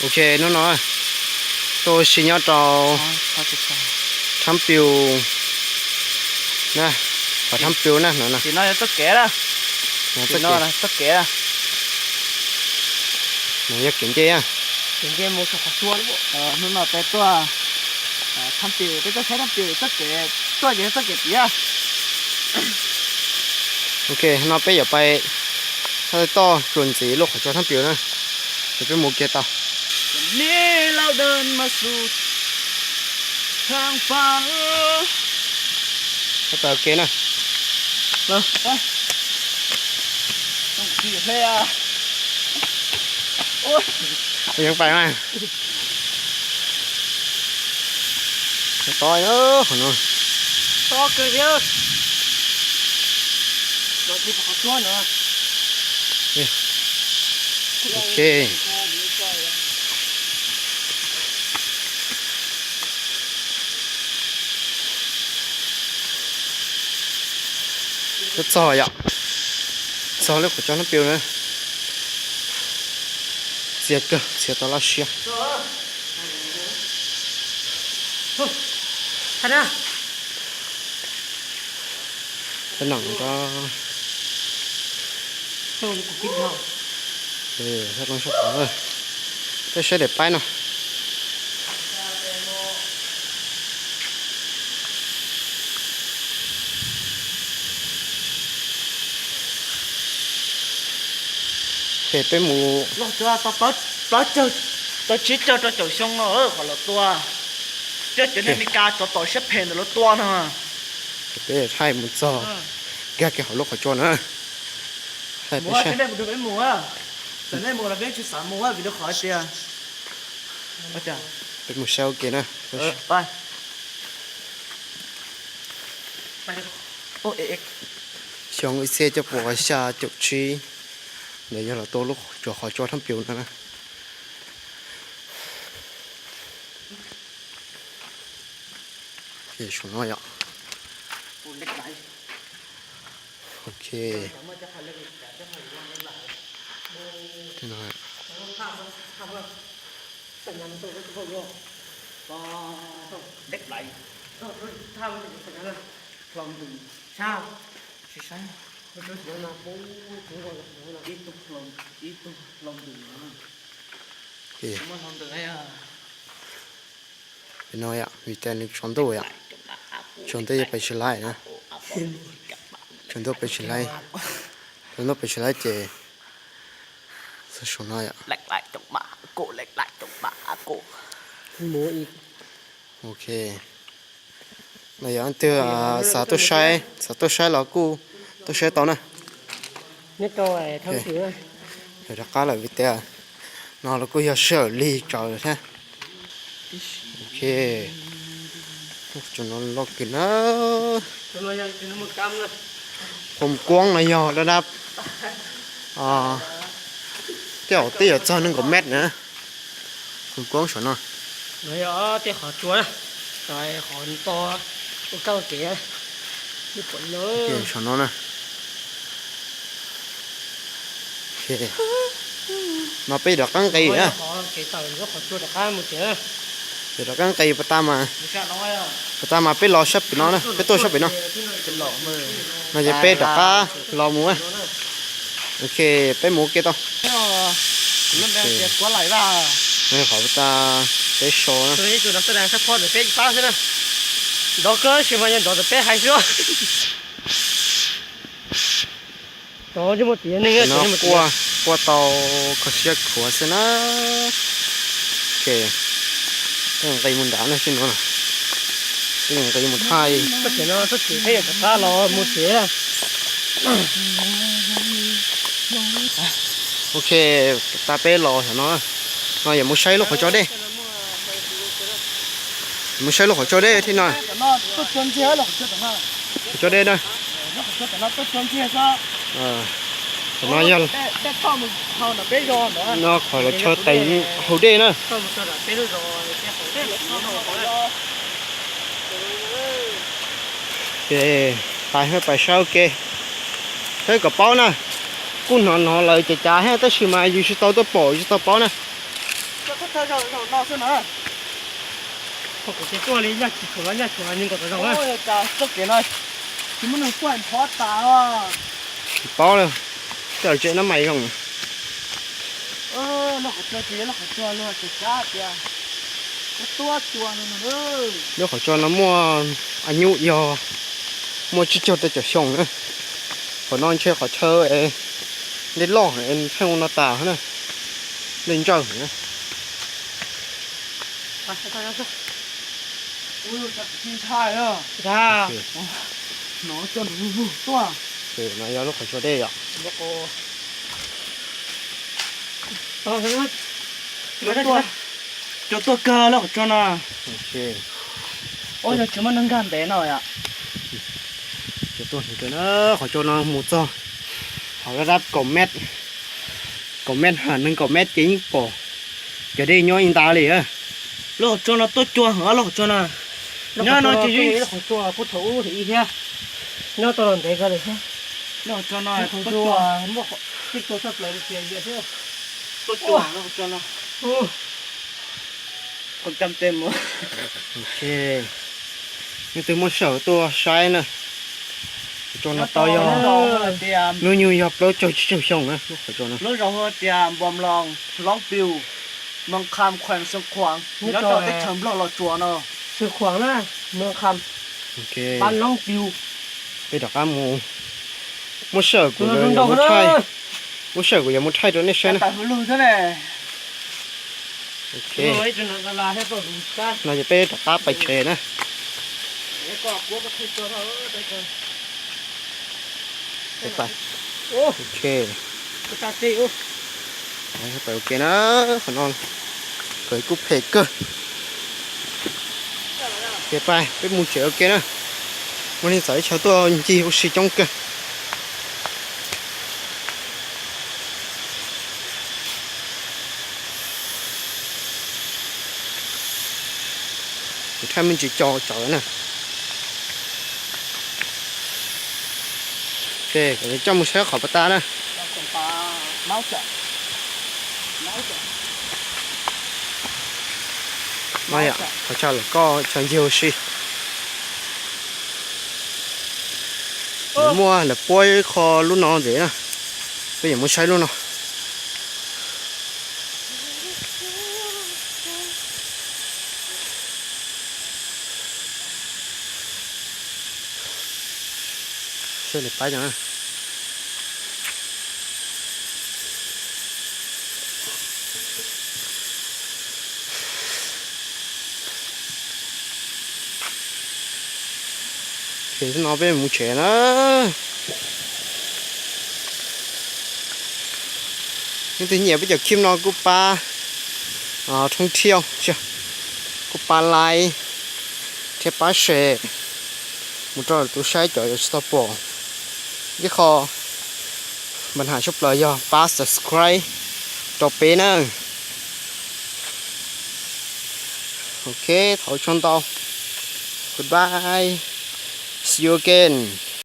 Ok, hnub no tuaj ua si nyob rau Thab Piu na, Thab Piu na no. Txoj kev, txoj kev nce. Hnub no peb tuaj Thab Piu, peb tuaj saib Thab Piu txoj kev, tuaj ces txoj kev tiav. Ok, no peb yuav pais toj tsuas ntxiv lub qhov tsua Thab Piu na, ces peb mus kiag tau. Yeej pais mas. To, qhov no. Ok. Twb txog yom, txog lub qhov tsua Thab Piu na. Txias kawg, txias tau laj siab. Peb no, peb saib daim paib no. Ces peb mus, tau tsib caug rau caum xyoo no qhov lawv tua, cov neeg Amelikas tsov tom siab phem ntawd lawv tua no. Ces peb thaij mus txog kiag kiag hauv lub qhov tsua na. Thaij peb saib. Peb mus saib ua ke na. Xyoo ib txhiab cuaj puas xya caum tsib, ntawd yog lawv tua lub qhov tsua Thab Piu no na. Saum no yom. Ok. Pem no yom, vim tias nws tsaus ntuj yom, tsaus ntuj yog pem tsis laib na, tsaus ntuj pem tsis laib, tsaus ntuj pem tsis laib ces saum no yom. Ok. No yog leej twg xav tuaj saib, xav tuaj saib los kuj tuaj saib tau na. Rov qab lawm vim tias no los kuj yog sij hawm lig tsaus thiab. Ok, no loj kawg na. Hoo Kuab no yog dab dab, tej zaum twb yuav txog nees nkaum mev na. Hoo Kuab saum no. Tej qhov tsua na, qhov to ua kab ua kev saum no na. No peb rov qab nqis na. Rov qab nqis puas tau mas, puas tau mas peb los sab pem no na, peb tuaj sab pem no. No ces peb rov qab los mus. Ok, peb mus ua ke tau. Qhov tas peb so na. Ntov kawg sis mas yog ntov tas peb hais xwb. Quaj tau kho siab khuav xwb na. Ces nqis mus nrad na, tsis no, nqis mus thaij. Ok, tas peb los no, no yuav mus saib lub qhov tsua dej. Mus saib lub qhov tsua dej thiab no. Qhov tsua dej na. Qhov no yog, no qhov lawv chaw teev haus dej na. Ces pais, pais saib ua ke, saib kom paub na. Kuj hnov hnov lawv cav cav thiab tab sis mas yus tsis tau tuaj pom yus tsis tau paub na. Thawj zaug zaum no xwb na. Kuv ces tuaj li nyaj tsis tshuav los nyaj tshuav ni nkaus tas zaus na. Txoj kev no tsis muaj neeg tuaj nphob tas. Tsis paub li, tej zaum tsev nab mais zoo. Lub qhov tsua ces yog lub qhov tsua luag ces kav tias lub qhov tsua no muaj añub yog muaj tsib caug rau caum xyoo na. Qhov no ntshe qhov chaw es dej loj es pheej ua no tas na, dej ntsawj na. No yog lub qhov tsua dej yom. Cua tuaj kawg lub qhov tsua no. Ua yog tsis muaj neeg nkag ntev no yom. Cua tuaj na, qhov tsua no mus txog hauv lub dab kaum met, kaum met ha, nees nkaum met ces yeej pom cov dej nyob ib nta li. Lub qhov tsua no tuaj cua heev lub qhov tsua no. Nyob no ces lub qhov tsua puag thaum ub thiab ib thiab. Nyob tau los ntev kawg li thiab. Lub qhov tsua no tuaj cua, tuaj cua txog plaws li tias yam thiab. Tuaj cua lub qhov tsua no. Leej twg muaj sij hawm tuaj saib na. Qhov tsua no tau yog hnub nyoog yog plaub caug tsib caug xyoo na lub qhov tsua no. Lub zos hu tias Npos Mloos, Loob Pius, Moos Kham, Khuees Xeev Khuam, nyob rau teb chaws Nplog Los Tsuas no. Xeev Khuam na, Moos Kham, Pab Loob Pius. Peb rov qab mus, muaj sij hawm kuv yuav mus thaij, muaj sij hawm kuv yuav mus thaij rau nej saib na. No ces peb rov qab pais tsev na. Pais, ok na, qhov no kawg kuj phem kawg. Ces pais peb mus tsev ua ke na. Muaj neeg txawv ib chaw tuaj ncig ua si coob kawg. Kuv thaij me ntsis co tsawv na. Ces kuv coj mus saib qhov pas tas na. No yom, qhov chaw lawv koj chaw ncig ua si. Muaj lawv puab ib qho lub no ntxiv na. Peb yuav mus saib lub no. Saib lawv pab no. Ces no peb mus tsev na. Leej twg nyiam peb cov clip no kuj pab thoob thiab, kuj pab like thiab pab share mus rau lwm tus saib cov yuav tsis tau pom. Ib qho npa nham tshaj plaws yog pab subscribe rau peb na. Ok, thov ua tsaug ntau. Goodbye. See you again.